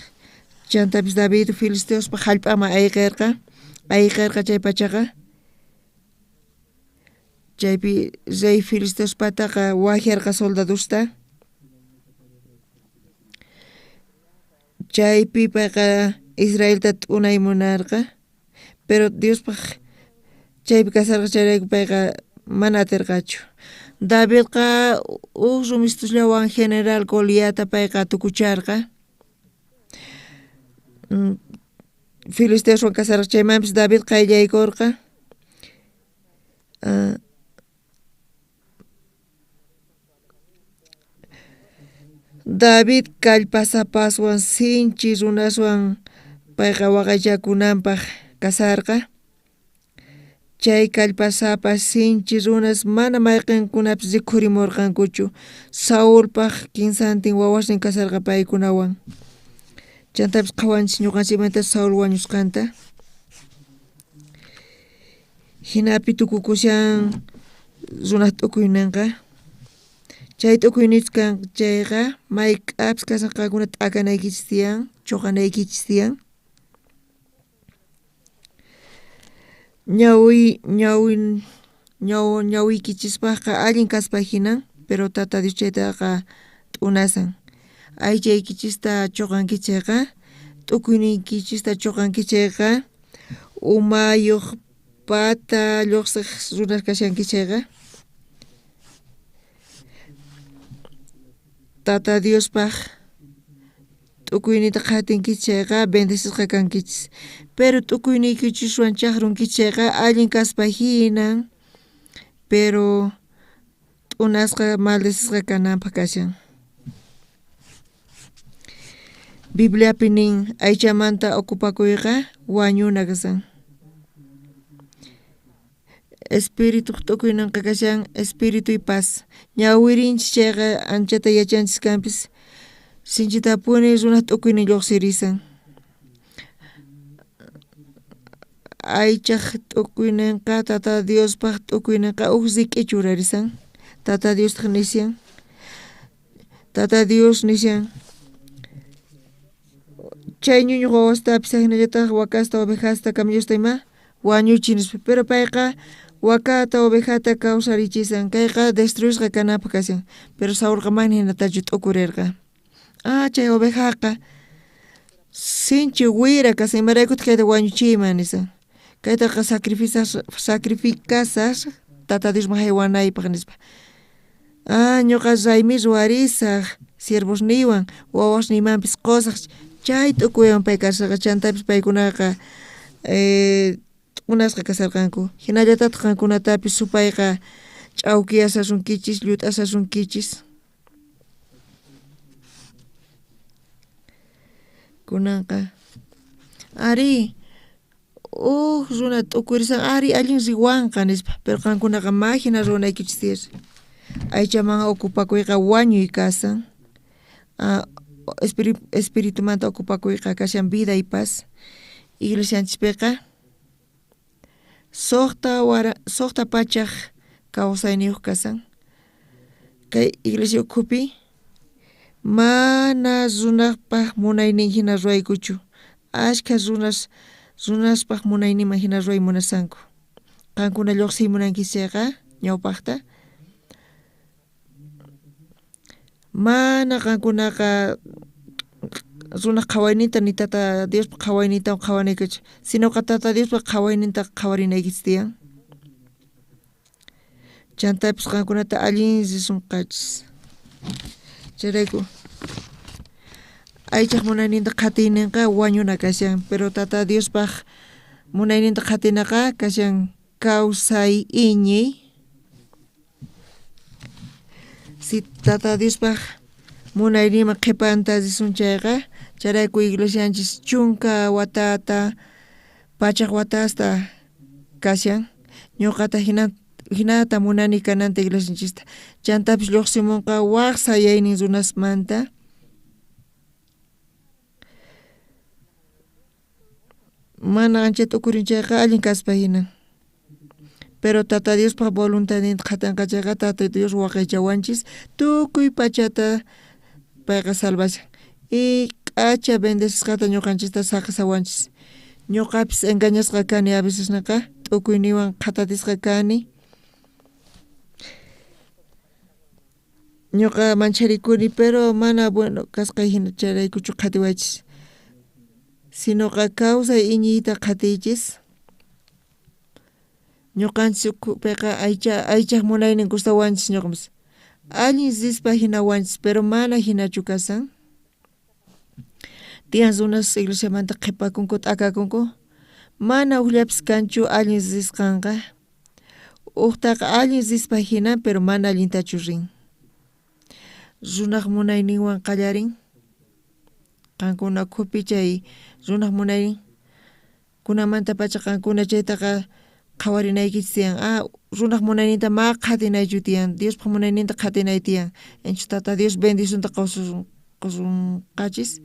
Chantapis David filisteospa jallp'aman ayqerqa, ayqerqa chaypachaqa. Chaypi rey filisteospataqa wajyarqa soldadosta. Chaypi payqa Israelta t'unay munarqa, pero Diospaj chaypi kasharqa chayrayku payqa mana aterqachu. Davidqa uj rumistusllawan general Goliatta payqa tukucharqa. Filisteoswan kasharqa chaymanpis David qayllaykorqa. David kallpasapaswan sinchi runaswan payqa waqaychakunanpaj kasharqa. Chay kallpasapa sinchi runas mana mayqenkunapis rikhurimorqankuchu. Saulpaj kinsantin wawasnin kasharqa paykunawan. Chantapis qhawanchis ñoqanchikmanta Saul wañusqanta. Jinapi tukukushan runaj t'ukuynenqa. Chay t'ukuyninchus kanqa chayqa mayk'apis kashan qankuna t'akanaykichis tiyan, choqanaykichis tiyan. Ñawi ñawi ñawiykichispajqa allin kaspa jinan, pero Tata Dios chaytaqa t'unasan. Aychaykichista choqankichis chayqa, t'ukuyniykichista choqankichis chayqa, umayoj pata llojsej runas kashankichis chayqa, Tata Diospaj t'ukuyninta qhatinkichis chayqa bendecisqa kankichis. Pero t'ukuyniykichiswan chajrunkichis chayqa allin kaspa jinan, pero t'unasqa maldecisqa kananpaj kashan. Bibliapi nin aychamanta ocupakuyqa wañuna kashan. Espirituj t'ukuynenqa kashan espíritu y paz. Ñawirinchis chayqa anchata yachanchis kanpis sinchitapuni runaj t'ukuynin llojsirisan. Aychaj t'ukuynenqa Tata Diospaj t'ukuynenqa uj rik'i churarisan. Tata Diostaj nishan, Tata Dios nishan, chay ñuñoj wawastapis ajinallataj wakasta, ovejasta, camellosta ima wañuchi nispa. Pero payqa wakata, ovejata kawsarichisan. Kayqa destruisqa kananpaj kashan. Pero Saulqa mana jinatachu t'ukurerqa. Ah, chay ovejaqa sinchi wira kashan, imaraykutaj kayta wañuchiyman nispa. Kaytaqa sacrificasaj Tata Diosman jaywanaypaj nispa. Ah, ñoqa raymi ruwarisaj siervosniywan, wawasniymanpis qosaj. Chay t'ukuywan pay kasharqa, chantapis paykunaqa t'unasqa kasharqanku. Jinallatataj qankunatapis supayqa ch'awkiyasasunkichis, llut'asasunkichis. Kunanqa arí, uj runa t'ukurisan arí allin riwanqa nispa, pero qankunaqa ma jina ruwanaykichis tiyan. Aychaman ocupakuyqa wañuy kasan. Espiritumanta ocupakuyqa kashan vida y paz. Iglesianchispiqa sojta pachaj kawsayniyoj kasan. Kay iglesia ukhupi mana runajpaj munaynin jina ruwaykuchu. Ashkha runas runaspaj munayninman jina ruway munasanku. Qankuna llojsiy munankichis chayqa ñawpajta mana qankunaqa runaj qhawayninta ni Tata Diospa qhawaynintawan qhawanaykichis, sinoqa Tata Diospa qhawayninta qhawarinaykichis tiyan. Chantapis qankunata allin risonqachis. Chayrayku aychaj munayninta qhatiynenqa wañuna kashan, pero Tata Diospaj munayninta qhatinaqa kashan kawsay iñiy. Si Tata Diospaj munayninman qhepanta risun chayqa, chayrayku iglesianchis chunka watata, pachaj watasta kashan. Ñoqata jinata munani kananta iglesianchista. Chantapis llojsimonqa waj sayaynin runasmanta. Mana ancha t'ukurin chayqa allin kaspa jina. Pero Tata Diospaj voluntadninta qhatanqa chayqa Tata Dios waqaychawanchis tukuy pachata payqa salvashan. Y k'acha bendecisqata ñoqanchista saqesawanchis. Ñoqapis engañasqa kani a veces naqa t'ukuyniywan qhatatisqa kani. Ñoqa mancharikuni pero mana bueno kasqay jina chayraykuchu qhatiwaychis. Sinoqa kawsay iñiyta qhatiychis. Ñoqanchis ukhupiqa aychaj munaynin gustawanchis ñoqapas. Allin rispa jinawanchis pero mana jinachu kasan. Tiyan runas iglesiamanta qhepakunku, t'akakunku, mana ujllapis kanchu allin risqanqa. Ujtaqa allin rispa jina, pero mana allintachu rin. Runaj munayninwan qallarin, qankuna ukhupi chay runaj munaynin, kunamantapacha qankuna chaytaqa qhawarinaykichis tiyan. Ah, runaj munayninta ma qhatinaychu tiyan, Diospaj munayninta qhatinay tiyan. Entonces Tata Dios bendicionta qosunqachis.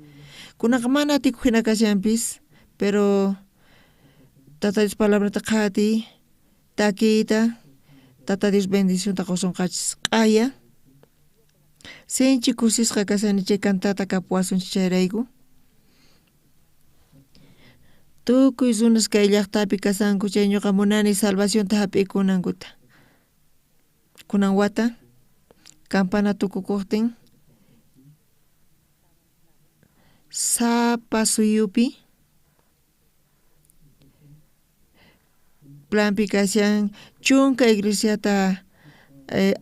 Kunanqa mana atikuj jina kashanpis, pero Tata Dios palabrata qhatiy, takiyta, Tata Dios bendicionta qosunqachis. Q'aya sinchi kusisqa kashani chay cantata kapuwasunchis chayrayku. Tukuy runas kay llajtapi kashanku chay ñoqa munani salvacionta jap'ikunankuta. Kunan wata campana tukukojtin sapa suyupi planpi kashan 10 iglesiata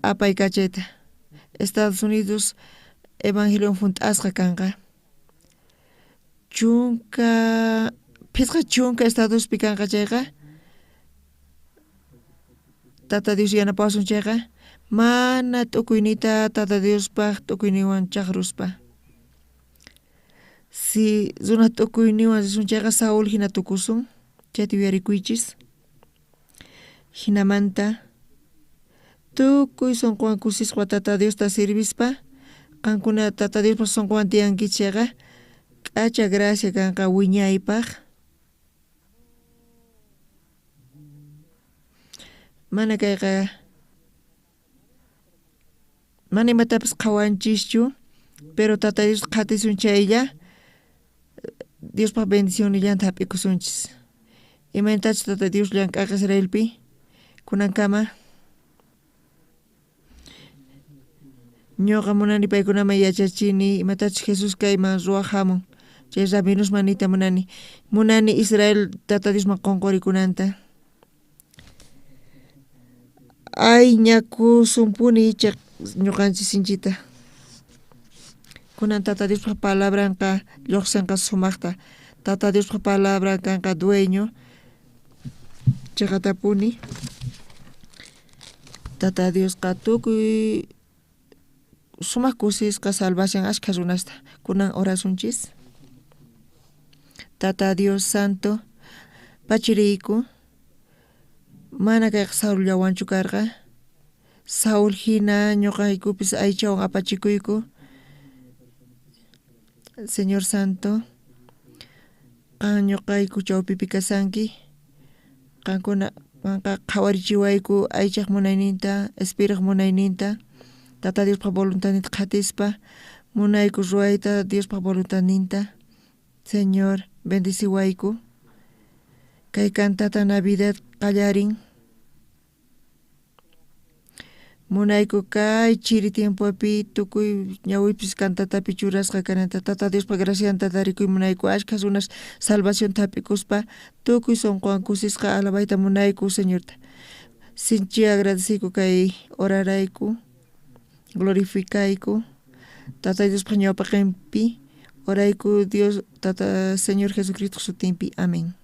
apaykachayta. Estados Unidos evangeliowan junt'asqa kanqa. 50 estadospi kanqa chayqa, Tata Dios yanapawasun chayqa, mana t'ukuynita Tata Diospaj t'ukuyninwan chajruspa. Si runa t'ukuyninwan risun chayqa, Saúl jina tukusun, chayta yuyarikuychis. Jinamanta tukuy sonqowan kusisqa Tata Diosta sirvispa, qankuna Tata Diospaj sonqowan tiyankichis chayqa, k'acha gracia kanqa wiñaypaj. Mana kayqa mana imatapis qhawanchischu, pero Tata Diosta qhatisun chaylla, Diospaj bendicionnillanta jap'ikusunchis. Imaynatachus Tata Dios llank'aqa Israelpi kunankama, ñoqa munani paykunaman yachachini imatachus Jesús kayman ruwaj jamun, chay rabinosman niyta munani. Munani Israel Tata Diosman qonqorikunanta. Ay, ñakusunpuni icha ñoqanchis sinchita. Kunan Tata Diospaj palabranqa llojsenqa sumajta. Tata Diospaj palabran kanqa dueño cheqatapuni. Tata Diosqa tukuy sumaj kusisqa salvashan ashkha runasta. Kunan orasunchis. Tata Dios Santo, pachiriyku, mana kayqa Saulllawanchu karqa. Saúl jina ñoqaykupis aychawan apachikuyku. Señor Santo, qan ñoqayku chawpipi kashanki. Qankuna qanqa qhawarichiwayku aychaj munayninta, espirituj munayninta, Tata Diospaj voluntadninta qhatispa, munayku ruwayta Diospaj voluntadninta. Señor, bendiciwayku. Kay cantata Navidad qallarin. Munayku kay chiri tiempopi tukuy ñawipis cantatapi churasqa kananta. Tata Diospaj gracianta tarikuy munayku. Ashkha runas salvacionta jap'ikuspa tukuy sonqowan kusisqa alabayta munayku Señorta. Sinchi agradeciyku kay horarayku, glorificayku Tata Diospaj ñawpaqenpi orayku Dios Tata Señor Jesucristo sutinpi. Amén.